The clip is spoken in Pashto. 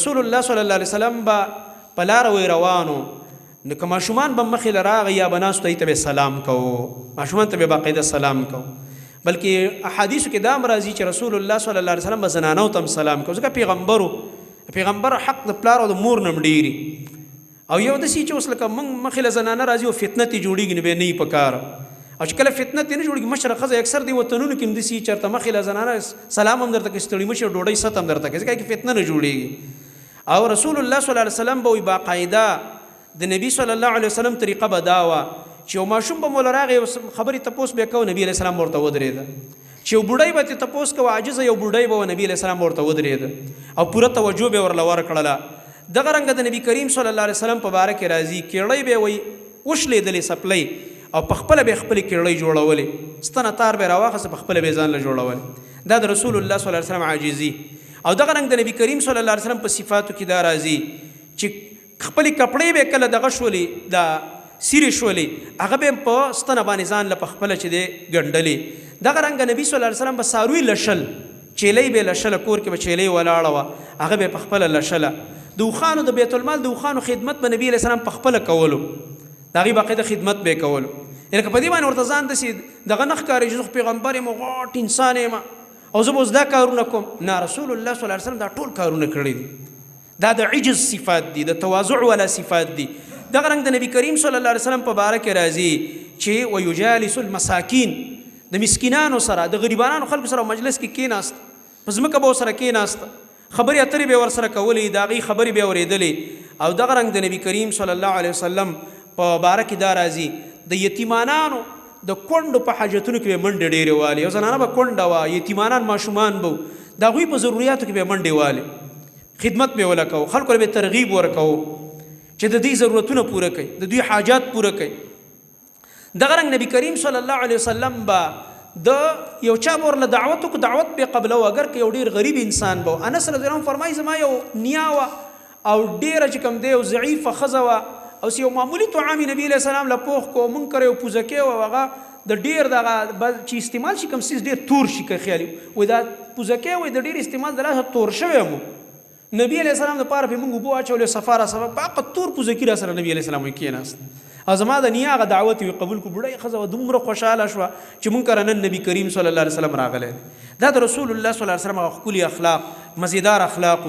رسول الله صلی الله علیه وسلم به په لاره وی روانو، نو که ماشومان به مخې له راغی یا به ناستو، ته به سلام کوو، ماشومان ته به باقاعده سلام کوو. بلکې احادیثو کې دا هم راځي چې رسول الله صلی الله علیه وسلم به زنانو ته هم سلام کوو، ځکه پیغمبرو پیغمبر حق د پلار او د مور نه هم ډېري. او یو داسې چې اوس لکه موږ مخې له زنانه راځي او فتنه ترې جوړېږي، نو بیا نه وي په کار. او چې کله فتنه ترې نه جوړېږي، مشره ښځه اکثر دې وطنونو کې هم داسې چېرته مخې له زنانه سلام هم درته کوي، ستړي مشي، ډوډۍ ست هم درته کوي، ځکه کې فتنه نه جوړېږي. او رسول الله صلی الله علیه وسلم به وایي باقاعده د نبی صلی الله علیه وسلم طریقه به دا وه چې یو ماشوم به مو له راغی، خبرې تپوس به یې کوه، نبی علیه السلام ورته ودرېده. چې یو بوډۍ به ترې تپوس کوه، عاجزه یو بوډۍ به وه، نبی علیه السلام ورته ودرېده او پوره توجه به یې ورله ورکړله. دغه رنګه د نبی کریم صلی الله علیه وسلم په باره کې راځي، کیړۍ به یې وایي وشلېدلې څپلۍ، او په خپله به یې خپلې کیړۍ جوړولې، ستنه تار به یې راواخسته، په خپله به یې ځان له جوړولې. دا د رسول الله صلی الله علیه وسلم عاجزي. او دغه رنګ د نبی کریم صلی الله علیه وسلم په صفاتو کې دا راځي چې خپلې کپړې به کله دغه شولې، دا سیرې شولې، هغه به په ستنه باندې ځان له په خپله چې دی ګنډلې. دغه رنګ نبی صلی الله علیه وسلم به څاروي لشل، چیلۍ به لشله، کور کې به چیلۍ ولاړه وه، هغه به په خپله لشله. د اوښانو د بیت المال د اوښانو خدمت به نبی علیه السلام په خپله کولو، د هغې باقاعده خدمت به یې کولو. یعنې که په دې باندې ورته ځان داسې دغه نه ښکاري چې زه خو پیغمبر یم، غټ انسان یم او زه به اوس دا کارونه کوم، نه، رسول الله صلی الله علیه وسلم دا ټول کارونه کړي دي. دا د عجز صفات دي، د تواضع والا صفات دي. دغه رنګ د نبی کریم صلی الله علیه وسلم په باره کې راځي چې ویجالس المساکین، د مسکینانو سره، د غریبانو خلکو سره مجلس کې کېناست، په ځمکه به ورسره کېناست، خبرې اترې به ورسره کولې، د هغې خبرې به اورېدلې. او دغه رنګ د نبی کریم صلی الله علیه وسلم په باره کې دا راځي، د یتیمانانو د کونډو په حاجتونو کې به منډې ډېرې والې. یو زنانه به کونډه وه، یتیمانان ماشومان به وو، د هغوی په ضروریاتو کې به منډې والې، خدمت به ولکو، خلکو له به ترغیب ورکوو چې د دوی ضرورتونه پوره کړي، د دوی حاجات پوره کړي. دغه رنګ نبی کریم صلی الله علیه وسلم به د یو چا به ورله دعوت وکړو، دعوت به قبلو، اګر که یو ډېر غریب انسان به و. انس رضی الله عنه فرمایي زما یو نیا وه او ډېره چې کوم دی یو ضعیفه ښځه وه، او یو معمولي طعام یې نبي علیه السلام له پوخ کو، مونږ کره یو پوزکی وه، هغه د ډېر دغه چې استعمال شي کوم څیز ډېر تور شي، که خیال وایي دا پوزکی وایي د ډېر استعمال د لاسه تور شوی مو، نبی علیه السلام دپاره پرې مونږ اوبه واچولې، صفا را صفا په هغه تور پوزکي را سره نبی علیه السلام وایي کېناست او زما د نیا هغه دعوت یې قبول کړو. بوډۍ ښځه وه، دومره خوشحاله شوه چې مونږ کره نن نبی کریم صلی الله علیه وسلم راغلی دی. دا د رسول الله صلی الله علیه وسلم هغه ښکلي اخلاق، مزیدار اخلاق.